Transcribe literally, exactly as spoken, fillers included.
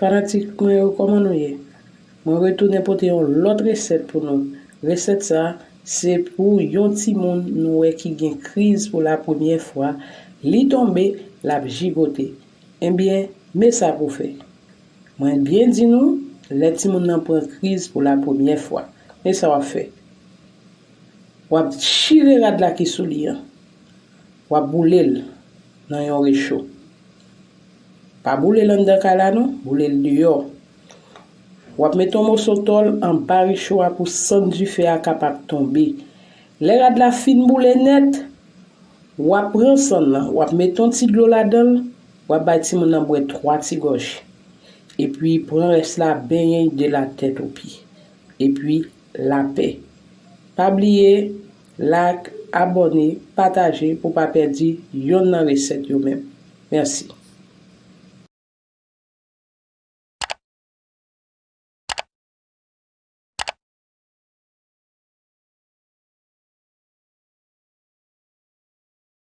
Fanatik mwen yo, kòman nou ye? Mwen retounen pote yon lòt resèt pou nou. Resèt sa, se pou yon timoun nou wè ki gen kriz pou la premyè fwa, li tonbe, l ap jigote. Ebyen, men sa pou fè. Mwen byen di nou, lè timoun nan pran kriz pou la premyè fwa, men sa w ap fè. W ap chire rad la ki sou li an. W ap boule l nan yon recho. Pa boule l anndan kay la non, boule l deyò. W ap mete yon moso tòl anba recho a pou sann dife a kapab tonbe. Lè rad la fin boule nèt, w ap pran sann nan, w ap mete yon ti dlo ladan l, w ap bay timoun nan bwè twa ti gòje. Epi pran rès la, benyen l de la tèt o pye. Epi lapè. Pa bliye like, abòne, pataje pou w pa pèdi yonn nan resèt yo menm. Mèsi.